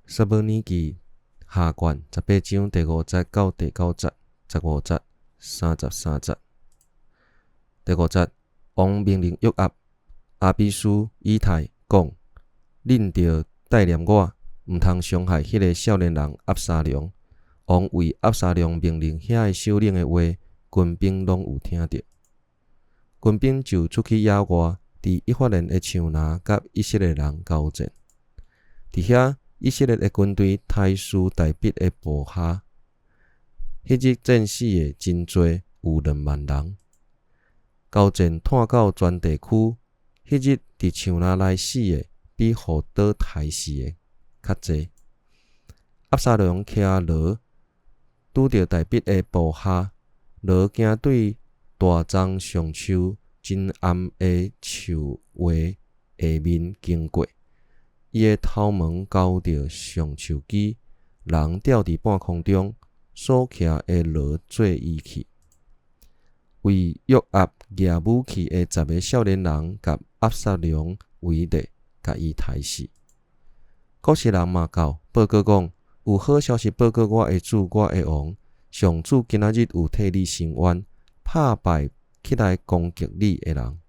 撒母耳記下卷18章第5節到第9節，15節，33節。第五節，王命令約押、亞比篩、以太講：恁著帶念我，毋通傷害彼个少年人押沙龍。王為押沙龍命令遐个首領的話，軍兵攏有聽著。軍兵就出去野外，佇以法蓮的樹林佮以色列人交戰。佇遐，以色列的軍隊刣死大衛的部下。彼日戰死的真濟，有2萬人。交戰湠到全地區。彼日佇樹林內死的，比予刀刣死的較濟。押沙龍騎驢拄著大衛的部下，驢驚對大樟橡樹真暗的樹葉下面經過，伊的頭毛勾著橡樹枝，人吊佇半空中，所騎的驢縒伊去。為約押舉武器的10个少年人，共押沙龍圍咧，共伊刣死。古實人嘛到報告講：有好消息報告我的主，我的王！上主今仔日有替你伸冤，拍敗起來攻擊你的人。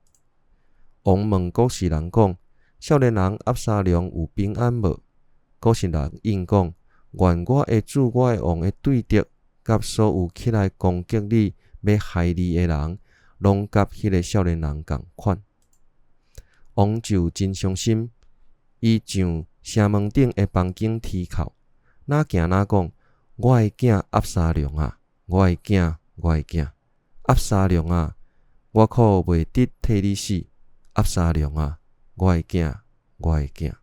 王問古實人講：少年人押沙龍有平安無？古實人應講：願我的主，我的王的對敵，佮所有起來攻擊你、欲害你的人，攏佮彼个少年人仝款。王就真傷心，伊上城門頂的房間啼哭，若行若講：我的囝押沙龍啊，我的囝，我的囝，押沙龍啊，我苦袂得替你死，押沙龍啊，我的囝，我的囝。